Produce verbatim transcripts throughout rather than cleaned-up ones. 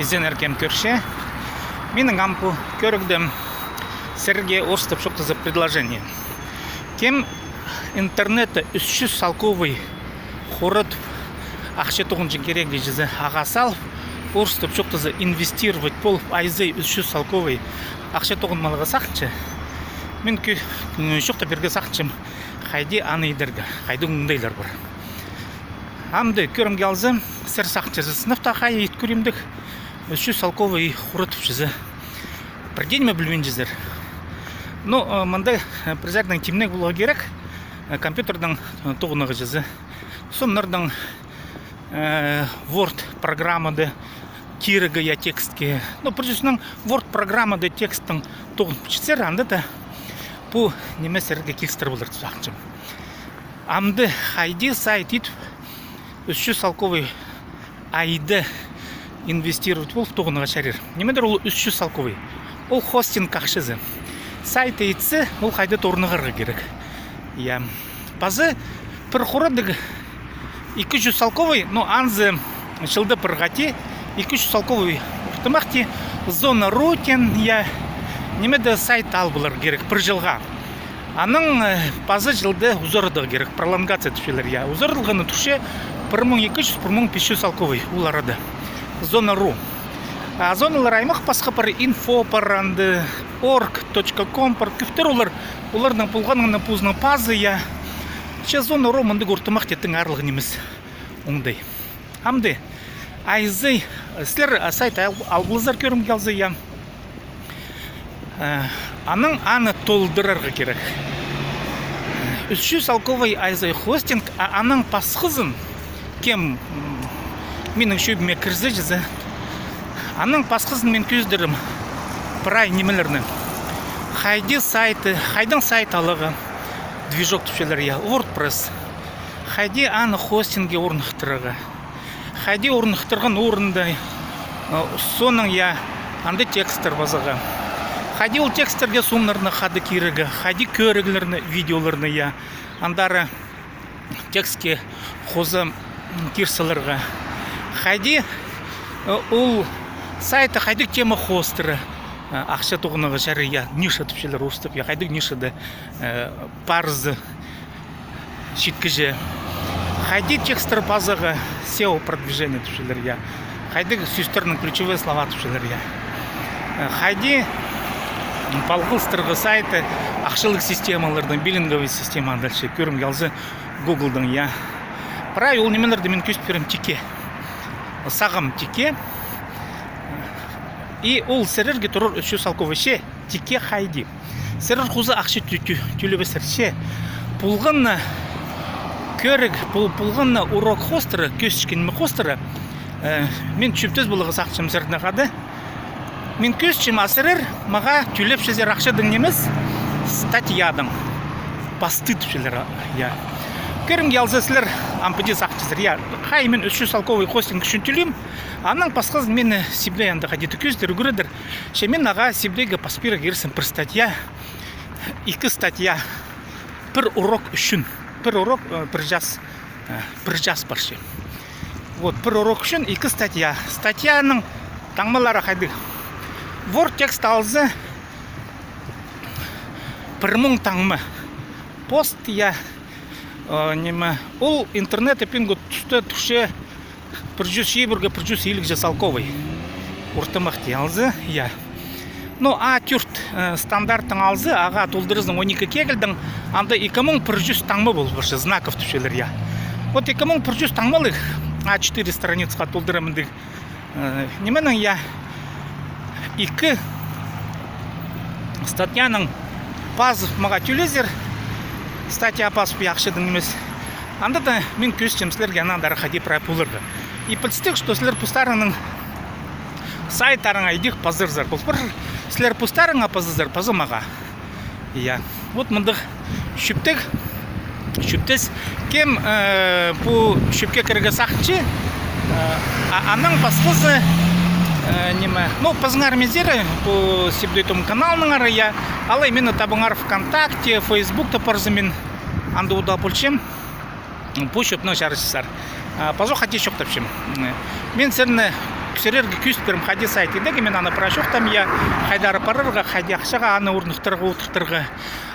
Изеннер, кем кӧрче минің ам пу кӧрігді. Сірерге орыстап чоохтаза предложение. Кем интернетте ӱс чӱс салковай хуратып, ахча тоғынҷаң кирек чізе, ағаа салып, орыстап чоохтаза инвестировать полып, айзай ӱс чӱс салковай ахча тоғынмаларға сағынча, мин кӧ-, чоохтап пирерге сағынчам, хайди аны идерге, хайдағ оңдайлар пар. Амды кӧрімге алза, сірер сағынчазар, сынап таа хайди ит кӧрим тіп, ӱс чӱс салковай хуратып чізе. Пір дее ниме пілбинчезер. Ну, э, мында, э, пір саринаң тимнег поларға кирек, э, компьютердең, э, тоғынарға чізе. Соонаң, э, Word программада кирерге, я, текстке. Ну, пір сӧснең, Word программада тексттең тоғынып читсер, анда даа пу ниме сірерге килістіре полар тіп сағынчам. Амды хайди сайт ит ӱс чӱс салковай айда инвестировать полып тоғынарға чарир. Нимедір ол ӱс чӱс салковай? Ол хостинг ахчазы. Сайт итсе, ол хайда-да орнығарға кирек. Я. Пазы пір хурадығ ікі чӱс салковай, ну, анзы чылда пір хати, ікі чӱс салковай ортымах ти, Зона ру теен, я, нимеде сайт алып аларға кирек пір чылға. Анаң, э, пазы чылда узарадарға кирек, пролонгация тіпчелер, я. Узарылғаны турча пір муң ікі чӱс, пір муң пис чӱс салковай ол арада. Зона ру. А зоналар аймах пасха пар, инфо пар, анда орг точка ком пар, кӧптер олар, оларның полғанына позының пазы, я. Че Зона ру мындағ ортымах тиң аарлығ нимес. Оңдай. Амды айзы, сірер, а, сайт ал-, алғылазар кӧрімге алза, я. Э, анаң аны толдырарға кирек. Ӱс чӱс салковай айзы хостинг, а анаң пасхазын, кем, м, минің чӧбіме кірзе чізе, анаң пасхазын мин кӧзідерім прай нимелерні. Хайди сайты, хайдаң сайт аларға, движок тіпчелер, я, WordPress. Хайди аны хостингке орныхтырарға. Хайди орныхтырған орында, э, соонаң, я, анда тексттер пазарға. Хайди ол тексттерге сомнарны хада кирерге, хайди кӧріглерні, видеоларны, я, андар текстке хоза, м, кир саларға. Хайди, э, ол сайтта хайдағ тема хоостыра, э, ахча тоғынарға чарир, я, ниша тіпчелер орыстап, я, хайдағ нишада, э, парзы читкіҷе. Хайди тексттер пазарға, сео продвижение тіпчелер, я. Хайдағ сӧстернің ключевые слова тіпчелер, я. Э, хайди палғалыстырарға сайтты ахчалығ системалардаң, биллинговый система, дальше кӧрімге алза, Гуглдаң, я. Прай ол нимелерді мин кӧзіт пирем тикке. Сағам тикке. И ол сірерге турар ӱс чӱс салковай че. Тикке хайди. Сірер хоза ахча тӧ-, тӧ-, тӧлебессер че. Полған на кӧріг, пол-, полған на урок хоостыра, кӧзіткен ниме хоостыра, э, мин чӧптес поларға сағынчам сірернең хада. Мин кӧзітчем, а сірер мағаа тӧлепчезер ахчадаң нимес, статьядаң. Посты тіпчелер, я. Кӧрімге алза, сірер ам піди сағынчазар, я. Хай, мин ӱс чӱс салковай хостинг ӱчӱн тӧлим, анаң пасхазын мин сибдей анда хайди-да кӧзідер, ӱгредер. Че мин ағаа сибдейге пас пирерге кирек пір статья, ікі статья, пір урок ӱчӱн. Пір урок, э, пір час, э, пір час парча. Вот, пір урок ӱчӱн ікі статья. Статьяның таңмалары хайдағ. Word текст алза, пір муң таңма. Пост, я, э, ниме, ол интернетте пӱӱнгі туста турча пір чӱс чибірге, пір чӱс илігҷе салковай. Ортымах ти алза, я. Ну, А тӧрт, э, стандарттаң алза, ағаа толдыразың он ікі кегілдең, анда ікі муң пір чӱс таңма полып парча, знаков тіпчелер, я. Вот ікі муң пір чӱс таңмалығ А четыре страницаға толдыра мындағ, э, нименің, я, ікі статьяның пазып мағаа тӧлезер, статья пазып, я, ахчадаң нимес. Анда даа мин кӧзітчем сірерге анаң андар хайди прай поларға. И пілдістіг, что сірер постарыңның сайттарыңа идӧк пазарзар. Пол пар, сірер постарыңа пазарзар, паза мағаа. Я. Вот мындағ чӧптіг, чӧптес. Кем, э, пу чӧпке кірерге сағынча, э, а-, анаң пасхазы, э, ниме. Ну, пазыңар мин сірерге, пу Сибдей Том каналнаңар, я. Алай мині табыңар ВКонтакте, Фейсбукта парза, мин анда удаа полчам. Пу чӧпнең чарыхчазар. А, пазох хати чоохтапчам. Мин сірерні Кӧзідерге кӧзіт пирем, хайди сайт идерге, мин аны прай чоохтаам, я, хайдар парарға, хайди ахчаға аны орныхтырарға, одыртарға.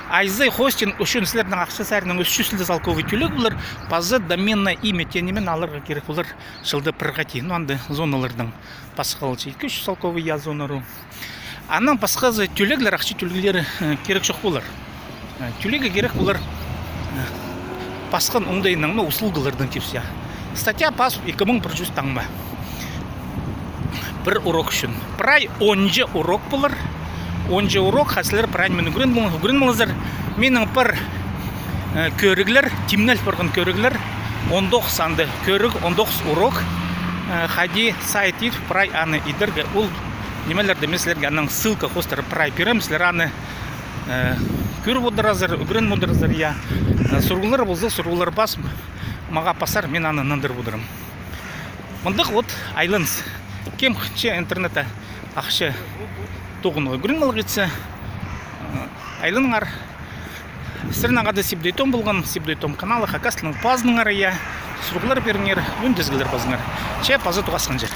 Айзы хостинг ӱчӱн сірернің ахча саринаң ӱс чӱс салковай тӧлег полар, паза доменное имя тіп ниме аларға кирек полар, чылда пір хати. Ну, анда зоналардаң пасха алча, ікі чӱс салковай, я, зона ру. Анаң пасхазы тӧлеглер, ахча тӧлеглері, э, кирек чох полар. Э, тӧлеге кирек полар, э, пасхан оңдайнаң, ну, услугалардаң тіпче. Статья пас ікі муң пір чӱс таңма. Пір урок ӱчӱн. Прай онҷа урок полар. Онҷа урок, хай сірер прай мин ӱгрен-, ӱгреніп аларзар. Минің пір, э, кӧріглер, тимнел парған кӧріглер, он тоғыс анда кӧріг, он тоғыс урок, э, хайди сайт ит, прай аны идерге, ол нимелерді мин сірерге анаң ссылка хоостыра прай пирем, сірер аны, э, кӧріп одыразар, ӱгреніп одыразар, я. Э, сурығлар полза, сурығлар пас, мағаа пасар, мин аны нандырып одырам. Мындағ вот айланыс. Кем хынча интернетте ахча тоғынарға ӱгреніп аларға итсе, э, айланыңар. Сірернең хада Сибдей Том полған, Сибдей Том каналы, хакас тілін пазыныңар, я, сурығлар пиріңер, ӱндезіглер пазыңар. Че, паза тоғасханҷа.